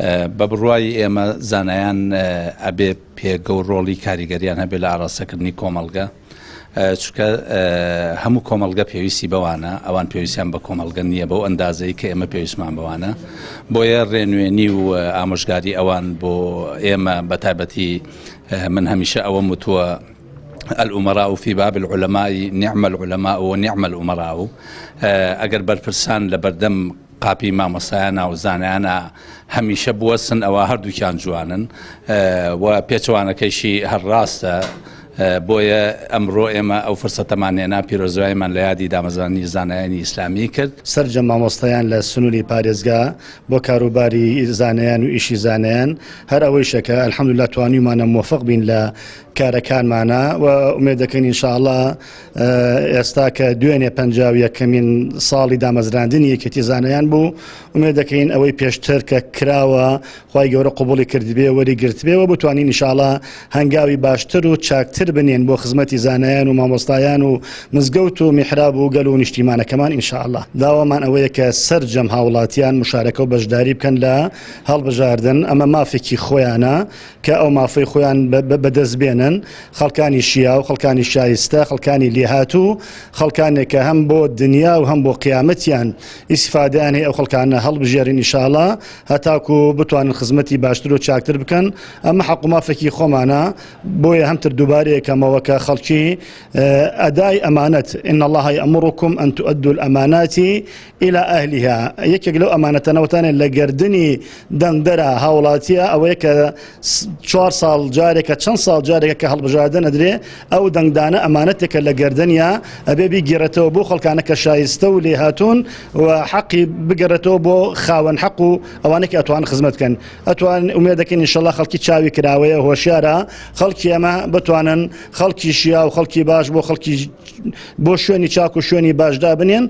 بە بڕوای ئێمە زانایان ئەبێ پێگە و ڕۆڵی کاریگەریان هەبێ لە ئاڕاستەکردنی کۆمەڵگە چونکە هەموو کۆمەڵگە پێویستی بەوانە ئەوان پێویستیان بە کۆمەڵگە نییە بەو ئەندازەی کە ئێمە پێویستمان بەوانە بۆیە ڕێنوێنی و ئامۆژگاری ئەوان بۆ ئێمە بە تایبەتی من هەمیشە ئەوەم وتووە الامراء في باب العلماء نعم العلماء ونعم الامراء ئەگەر بەرپرسان لە بەردەم قاپی مامۆستایانە و زانایانە هەمیشە بوەستن ئەوە هەردووکیان جوانن و پێچەوانەکەیشی هەر ڕاستە بۆیە ئەمڕۆ ئێمە ئەو فرسەتەمان هێنا پیرۆزباییمان لە یادی دامەزراندنی زانایانی ئیسلامی کرد. سەرجەم مامۆستایان لە سنووری پارێزگا بۆ کاروباری زانایان و ئیشی زانایان هەر ئەوەیشە کە الحمدللە توانیومانە مۆفەق بین لە کارەکانمانە و ئومێد دەکەین ان شاء اللە ئێستا کە دوێنێ 51ەمین ساڵی دامەزراندنی یەکێتی زانایان بوو ئومێد دەکەین ئەوەی پێشتر کە کراوە خوای گەورە قبوڵی کردبێ وەری گرتبێ و بتوانین ان شاء اللە هەنگاوی باشتر و چاکتر بنێن بۆ خزمەتی زانایان و مامۆستایان و مزگەوت و میحراب و گەل و نیشتیمانەکەمان ان شاء اللە داوامان ئەوەیە کە سەرجەم هاوڵاتیان مشارەکە و بەشداری بکەن لە هەڵبژاردن ئەمە مافێکی خۆیانە کە ئەو مافەی خۆیان بەدەست بێنن، خەڵکانی شیاو، خەڵکانی شایستە، خەڵکانی لێهاتوو، خەڵکانێک کە هەم بۆ دنیا و هەم بۆ قیامەتیان ئیسفادەیان هەیە ئەو خەڵکانە هەڵبژێرن ئیشاڵا هەتاکو بتوانن خزمەتی باشتر و چاکتر بکەن، ئەمە حەق و مافێکی خۆمانە، بۆیە هەمتر دووبارەیەکەمەوە کە خەڵکی ئەدای ئەمانەت، ان اللە یامرکم ان تؤدوا الامانات الی اهلها، یەکێک لەو ئەمانەتەنەوەتانە لە گەردنی دەنگدەرە هاوڵاتیە ئەوەیە کە چوار ساڵ جارێکە چەند ساڵ جارێکە کە هەڵبژاردن ئەدرێ ئەو دەنگدانە ئەمانەتێکە لە گەردنیا ئەبێ بیگێڕێتەوە بۆ خەڵکانە کە شایستە و لێهاتوون و حەقی بگەڕێتەوە بۆ خاوەن حەق و ئەوانەی کە ئەتوان خزمەت بکەن ئەتوان ئومێد دەکەین ئینشەڵا خەڵکی چاوی کراوەیە هۆشیارە خەڵکی ئەمە بتوانن خەڵکی شیا و خەڵکی باش بۆ خەڵکی بۆ شوێنی چاک و شوێنی باشدا بنێن.